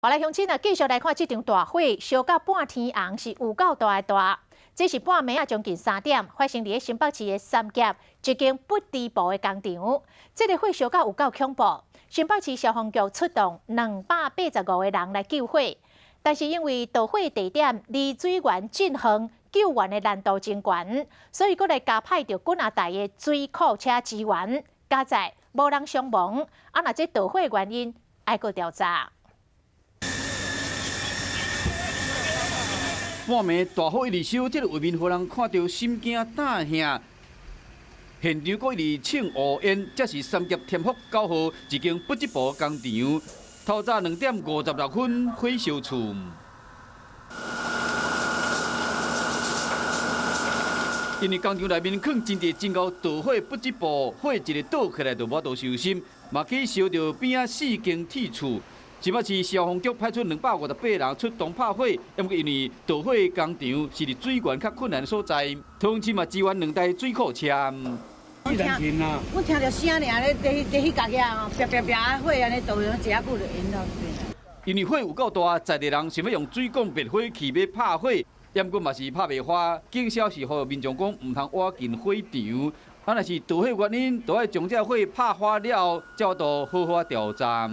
好來，鄉親啊，繼續來看這場大火，燒到半天紅，是有夠大的大。這是半暝仔將近3點，發生佇新北市的三峽一間不織布的工廠。這个火燒到有夠恐怖，新北市消防局出動285個人來救火，但是因為著火地點離水源真遠，救援的難度真懸，所以閣來加派著幾若台的水庫車支援。佳哉無人傷亡，啊，若這著火原因愛閣調查。半暝大火一直燒，這个畫面予人看著心驚膽嚇。現場閣一直衝烏煙，這是三峽添福9號一間不織布工廠。透早2點56分火燒厝。因為工廠內面囥真濟真𠢕著火不織布，火一个倒起來就無法度收心，嘛去燒著邊仔四間鐵厝。新北市消防局派出258人出動拍火，毋過因為著火工廠是佇水源較困難的所在，桃園市嘛支援兩台水庫車。我聽著聲爾，咧佇佇彼角遐吼，啪啪啪，火按呢倒，一下久就引到這邊。因為火有夠大，在地人想欲用水管滅火器欲拍火，毋過嘛是拍袂花。警消是呼籲民眾講，毋通倚近火場。啊，若是著火原因，就愛將這火拍花了後，才有法度好好調查。